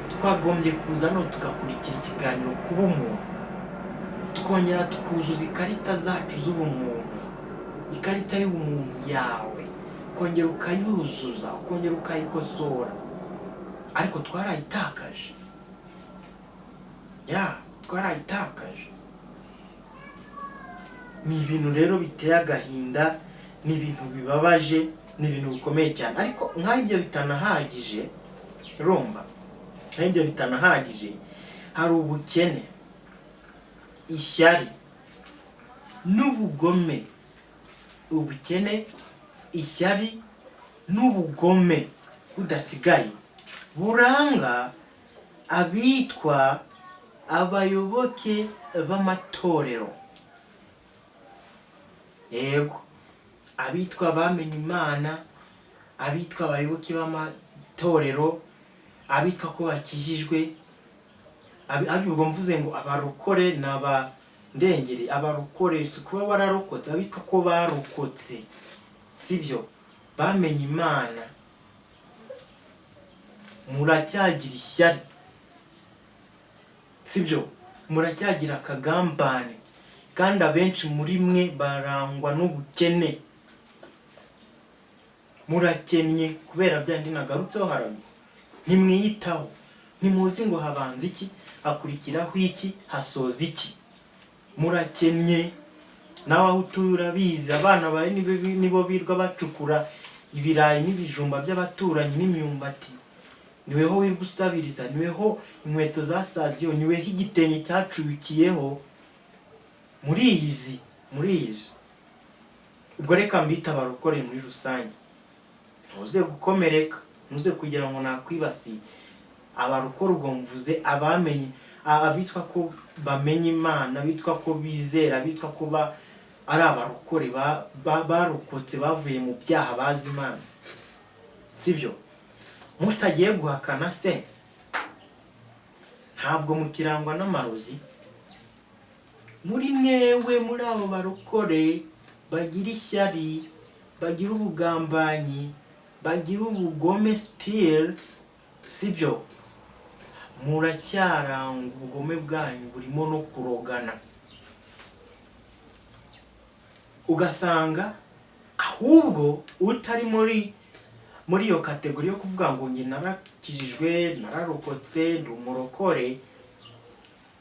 Speaker 1: Twagombye kuza no tugakurikira ikiganiro kuba umuntu, tukongera tukuzuza ikarita zacu z'ubumuntu, ikarita y'ubumuntu yawe. Ukongera ukayuzuza, ukongera ukayikosora, ariko twarayitakaje. Ya, twarayitakaje. Ni ibintu rero biteye agahinda, ni ibintu bibabaje, ni ibintu bikomeye cyane. Ariko nk'ibyo bitanahagije, urumva, nk'ibyo bitanahagije, hari ubukene, ishyari n'ubugome. Ubukene, ishyari n'ubugome budasigaye buranga abitwa abayoboke b'amatorero. Yego, abitwa bamenye Imana, abitwa abayoboke b'amatorero, abitwa ko bakijijwe, ubwo mvuze ngo abarokore ni abandengeri. Abarokore si kuba wararokotse, abitwa ko barokotse, sibyo, bamenye Imana. Muracyagira ishyari, sibyo? Muracyagira akagambane, kandi abenshi muri mwe barangwa n'ubukene. Murakennye kubera bya ndi nagarutseho haraguru. Ntimwiyitaho, ntimuzi ngo habanza iki, hakurikiraho iki, hasoza iki. Murakennye. Nawe aho utuye urabizi, abana bawe nibo birirwa bacukura ibirayi n'ibijumba by'abaturanyi n'imyumbati. Niweho wirirwa usabiriza, niweho inkweto zasaziyeho, niweho igitenge cyacukiyeho. Muriyizi, muriyizi. Ubwo reka mbite abarokore muri rusange, ntuze gukomereka, ntuze kugira ngo nakwibasiye. Abarokore, ubwo mvuze abamenye, abitwa ko bamenye Imana, bitwa ko bizera, bitwa ko ari abarokore, barokotse, bavuye mu byaha, bazi Imana, sibyo? Mutagiye guhakana se, ntabwo mukirangwa n'amarozi muri mwewe? Muri abo barokore bagira ishyari, bagira ubugambanyi, bagira ubugome still, sibyo? Muracyaranga ubugome bwanyu burimo no kurogana. Ugasanga ahubwo utari muri iyo category yo kuvuga ngo njye narakijijwe, nararokotse, ndi umurokore,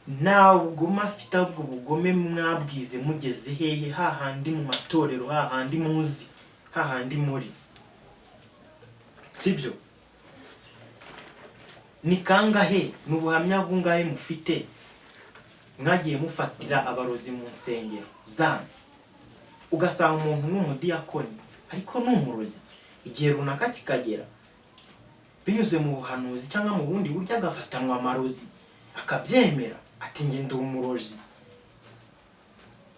Speaker 1: nta bugome afite. Ahubwo ubugome mwabwize mugeze hehe? Hahandi mu matorero, hahandi muzi, hahandi muri, sibyo? Ni kangahe, ni ubuhamya bungahe mufite mwagiye mufatira abarozi mu nsengero zanyu? Ugasanga umuntu ni umudiyakoni ariko ni umurozi. Igihe runaka kikagera, binyuze mu buhanuzi cyangwa mu bundi buryo, agafatanwa amarozi, akabyemera ati: "Njye ndi umurozi."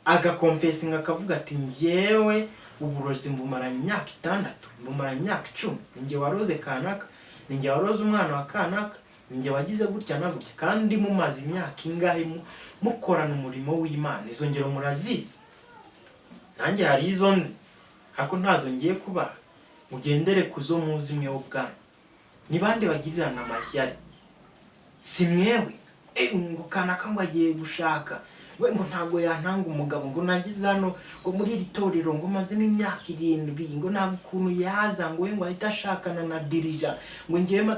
Speaker 1: Agaconfessinga, akavuga ati: "Njyewe uburozi mbumaranye imyaka 6, mbumaranye imyaka 10. Ni njye waroze kanaka, ni njye waroze umwana wa kanaka, ni njye wagize gutya na gutya." Kandi mumaze imyaka ingahe mukorana umurimo w'Imana? Izo ngero murazizi, nanjye hari izo nzi, ariko ntazo ngiye kubaha. Mugendere ku zo muzi mwe ubwanyu. Ni bande bagirirana amashyari? Si mwewe? Ngo kanaka ngo agiye gushaka, we ngo ntabwo yantanga umugabo, ngo nagize hano, ngo muri iri torero ngo mazemo imyaka 7, ngo ntabwo ukuntu yaza, ngo we ngo ahite ashakana na dirija, ngo ngewe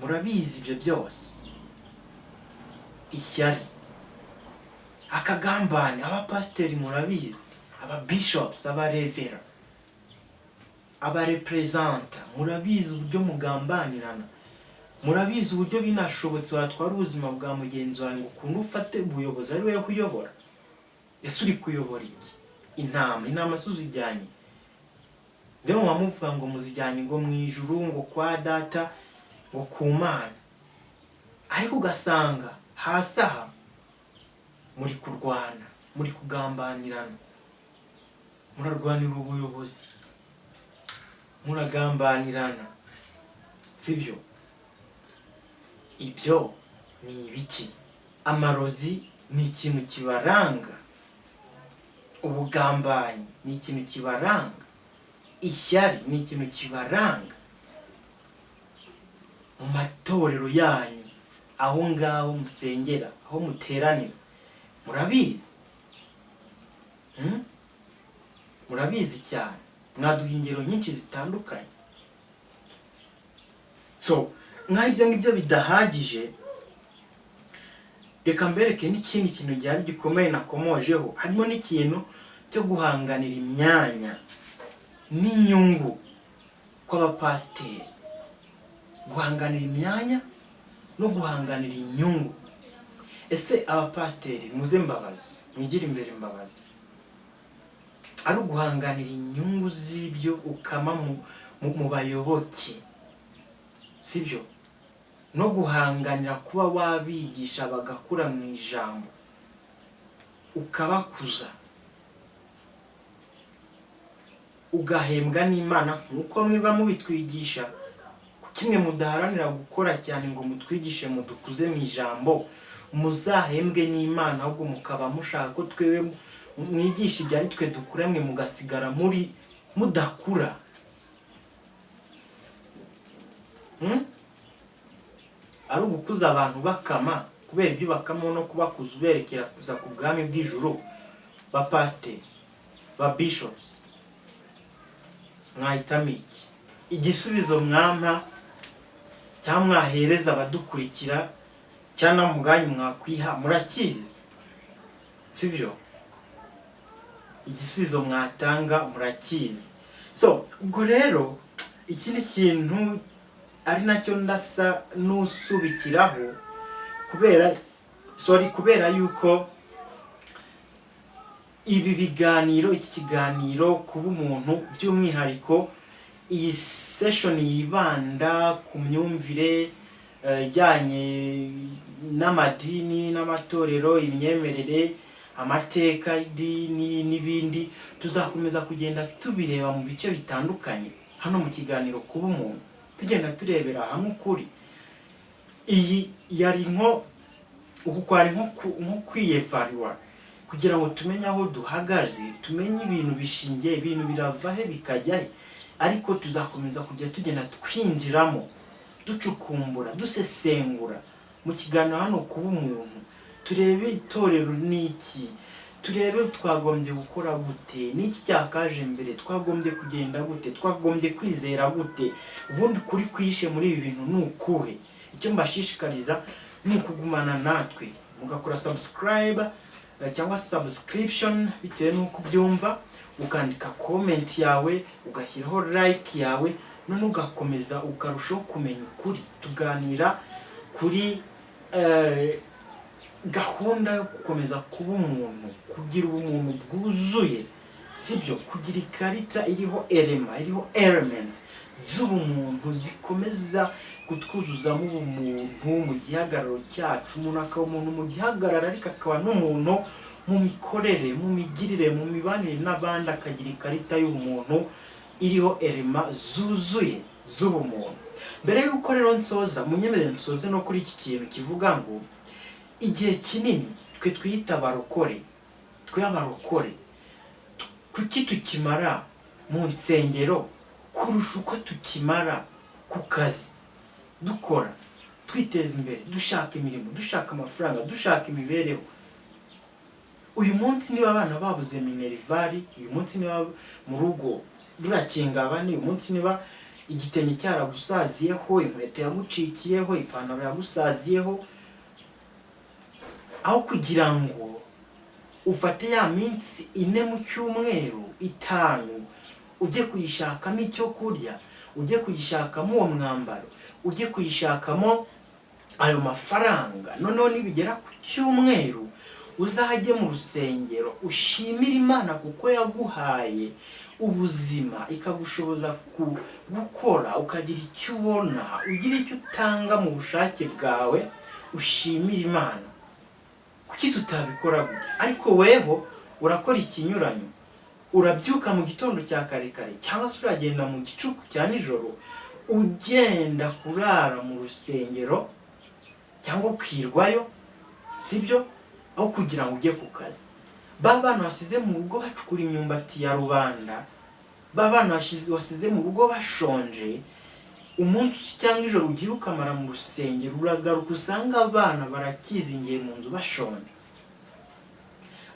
Speaker 1: murabizi ibyo byose. Ishyari, akagambane, abapasiteri murabizi, aba bishops, abarevera, abareperezanta, murabizi uburyo mugambanirana. Murabizi uburyo binashobotse watwara ubuzima bwa mugenzi wawe ngo ukunde ufate ubuyobozi ari wowe uyobora. Ese uri kuyobora iki? Intama, intama si uzijyanye? Rero muba muvuga ngo muzijyanye ngo mu ijuru, ngo kwa Data, ngo ku Mana, ariko ugasanga hasi aha muri kurwana, muri kugambanirana, murarwanira ubuyobozi, muragambanirana, sibyo? Ibyo ni ibiki? Amarozi ni ikintu kibaranga, ubugambanyi ni ikintu kibaranga, ishyari ni ikintu kibaranga mu matorero yanyu, aho ngaho musengera, aho muteranira. Murabizi, Murabizi cyane. Mwaduha ingero nyinshi zitandukanye. So nk'aho ibyo ngibyo bidahagije, reka mbereke n'ikindi kintu gihari gikomeye nakomojeho. Harimo n'ikintu cyo guhanganira imyanya n'inyungu kw'abapasiteri, guhanganira imyanya no guhanganira inyungu. Ese abapasiteri, muze mbabazi, mwigire imbere mbabazi, ari uguhanganira inyungu z'ibyo ukama mu bayoboke, sibyo, no guhanganira kuba wabigisha bagakura mu ijambo, ukabakuza, ugahembwa n'Imana nk'uko mwiba mubitwigisha, kimwe mudaharanira gukora cyane ngo mutwigishe, mudukuze mu ijambo, muzahembwe n'Imana, ahubwo mukaba mushaka ko twewe mwigisha ibyo ari twe dukura, mwe mugasigara muri mudakura? Ari ugukuza abantu bakama kubera ibyo bakamo no kubakuza uberekeza ku bwami bw'ijuru, ba pasiteri, ba bishops, mwahitamo iki? Igisubizo mwampa cyangwa mwahereza abadukurikira cyangwa mu bwanyu mwakwiha murakizi, sibyo? Igisubizo mwatanga murakizi. So ubwo rero ikindi kintu ari nacyo ndasa n'usubikiraho, kubera, sorry, kubera yuko ibi biganiro, iki kiganiro kuba umuntu, by'umwihariko iyi session yibanda ku myumvire ijyanye n'amadini n'amatorero, imyemerere, amateka y'idini n'ibindi, tuzakomeza kugenda tubireba mu bice bitandukanye hano mu kiganiro kuba umuntu, tugenda turebera hamwe ukuri. Iyi yari nko uku kwari nko kwiyevariwa kugira ngo tumenye aho duhagaze, tumenye ibintu bishingiye, ibintu birava he bikajya he. Ariko tuzakomeza kujya tugenda twinjiramo, ducukumbura, dusesengura mu kiganiro hano kuba umuntu, turebe itorero ni iki, turebe twagombye gukora gute, n'iki cyakaje mbere, twagombye kugenda gute, twagombye kwizera gute, ubundi kuri kwishe muri ibi bintu ni ukuhe. Icyo mbashishikariza ni ukugumana natwe, mugakora subscribe cyangwa subscription bitewe n'uko ubyumva, ukandika comment yawe, ugashyiraho like yawe, none ugakomeza ukarushaho kumenya ukuri. Tuganira kuri gahunda yo gukomeza kuba umuntu, kugira ubumuntu bwuzuye, sibyo, kugira ikarita iriho element, iriho elements z'ubumuntu zikomeza kutwuzuzamo ubumuntu mu gihagararo cyacu. Umuntu akaba umuntu mu gihagararo, ariko akaba n'umuntu mu mikorere, mu migirire, mu mibanire n'abandi, akagira ikarita y'ubumuntu iriho element zuzuye z'ubumuntu. Mbere y'uko rero nsoza, munyemerere nsoze no kuri iki kintu kivuga ngo igihe kinini twe twiyita abarokore, twe abarokore, kuki tukimara mu nsengero kurusha uko tukimara ku kazi, dukora, twiteza imbere, dushaka imirimo, dushaka amafaranga, dushaka imibereho? Uyu munsi niba abana babuze minerval, uyu munsi niba mu rugo rurakinga abane, uyu munsi niba igitenge cyaragusaziyeho, inkweto yagucikiyeho, ipantaro yagusaziyeho, aho kugira ngo ufate ya minsi 4 mu cyumweru, 5, ujye kuyishakamo icyo kurya, ujye kuyishakamo uwo mwambaro, ujye kuyishakamo ayo mafaranga, noneho nibigera ku cyumweru uzajye mu rusengero ushimire Imana kuko yaguhaye ubuzima, ikagushoboza gukora, ukagira icyo ubona, ugira icyo utanga mu bushake bwawe, ushimire Imana. Kuki tutabikora gutyo? Ariko weho urakora ikinyuranyo. Urabyuka mu gitondo cya kare kare cyangwa se uragenda mu gicuku cya nijoro, ugenda kurara mu rusengero cyangwa ukirwayo, sibyo, aho kugira ngo ujye ku kazi. Ba bana wasize mu rugo bacukura imyumbati ya rubanda, ba bana wasize mu rugo bashonje, umunsi cyangwa ijoro ugiye ukamara mu rusengero, uragaruka usanga abana barakizingiye mu nzu bashonje.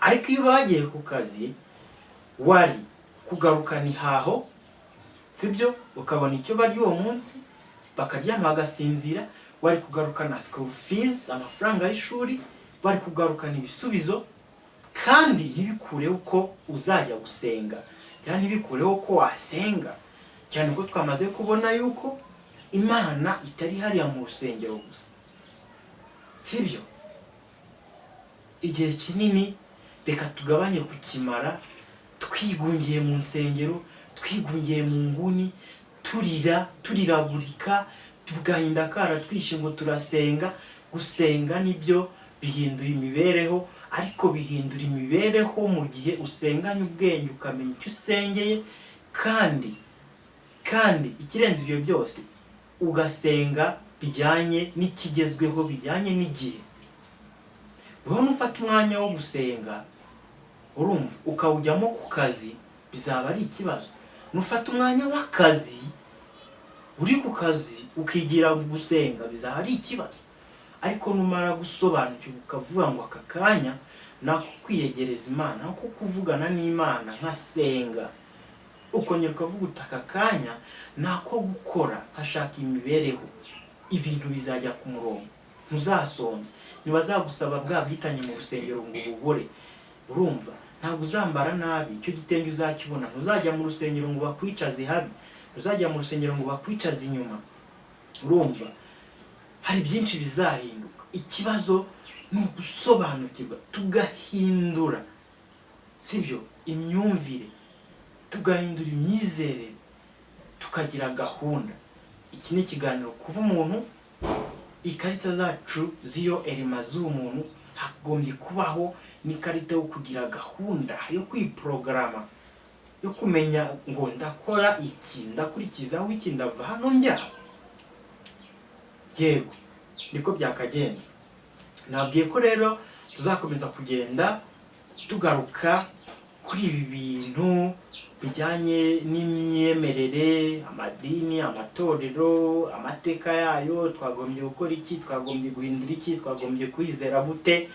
Speaker 1: Ariko iyo bagiye ku kazi, wari Kugarukana ihaho, sibyo? Ukabona icyo barya uwo munsi, bakaryama bagasinzira. Wari kugarukana school fees, amafaranga y'ishuri, wari kugarukana ibisubizo. Kandi ntibikureho ko uzajya gusenga cyangwa ntibikureho ko wasenga, cyane ko twamaze kubona yuko Imana itari hariya mu rusengero gusa, sibyo? Igihe kinini reka tugabanye kukimara twigungiye mu nsengero, twigungiye mu nguni, turira, turiragurika, tugahinda karatwishe ngo turasenga. Gusenga nibyo bihindura imibereho, ariko bihindura imibereho mu gihe usenganye ubwenge, ukamenya icyo usengeye, kandi ikirenze ibyo byose, ugasenga bijyanye n'ikigezweho, bijyanye n'igihe. Wowe nufata umwanya wo gusenga, urumva, ukawujyamo ku kazi, bizaba ari ikibazo. Nufata umwanya w'akazi, uri ku kazi, ukigira gusenga, bizaba ari ikibazo. Ariko numara gusobanukirwa, ukavuga ngo aka kanya ni ako kwiyegereza Imana, ako kuvugana n'Imana, nkasenga, ukongera ukavuga uti aka kanya ni ako gukora, nkashaka imibereho, ibintu bizajya ku murongo. Ntuzasonza, ntibazagusaba bwa bwitange mu rusengero ngo ububure. Urumva, ntabwo uzambara nabi, icyo gitenge uzakibona. Ntuzajya mu rusengero ngo bakwicaze habi, ntuzajya mu rusengero ngo bakwicaze inyuma. Urumva, hari byinshi bizahinduka. Ikibazo ni ugusobanukirwa, tugahindura, sibyo, imyumvire, tugahindura imyizerere, tukagira gahunda. Iki ni ikiganiro kuba umuntu. Ikarita zacu z'iyo erima z'umuntu, hagombye kubaho n'ikarita yo kugira gahunda, yo kwiporogaramu, yo kumenya ngo ndakora iki, ndakurikizaho iki, ndava hano njya. Yego, niko byakagenze. Nabwiye ko rero tuzakomeza kugenda tugaruka kuri ibi bintu bijyanye n'imyemerere, amadini, amatorero, amateka yayo. Twagombye gukora iki? Twagombye guhindura iki? Twagombye kwizera gute?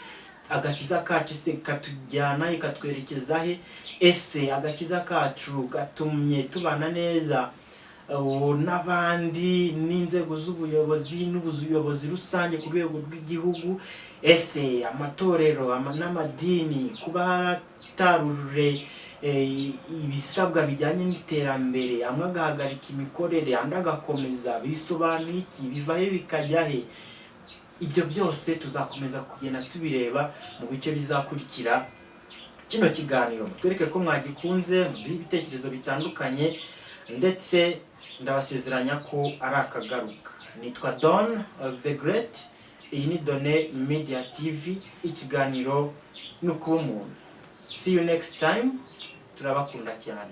Speaker 1: Agakiza kacu se katujyana he, katwerekeza he? Ese agakiza kacu gatumye tubana neza n'abandi, n'inzego z'ubuyobozi n'ubuyobozi rusange ku rwego rw'igihugu? Ese amatorero n'amadini kuba haratarujuje ibisabwa bijyanye n'iterambere, amwe agahagarika imikorere, andi agakomeza, bisobanuye iki? Biva he bikajya he? Ibyo byose tuzakomeza kugenda tubireba mu bice bizakurikira kino kiganiro. Mutwereke ko mwagikunze, muduhe ibitekerezo bitandukanye, ndetse ndabasezeranya ko ari akagaruka. Nitwa Don the Great, iyi ni Done Media TV, ikiganiro ni ukuba umuntu. See you next time, turabakunda cyane.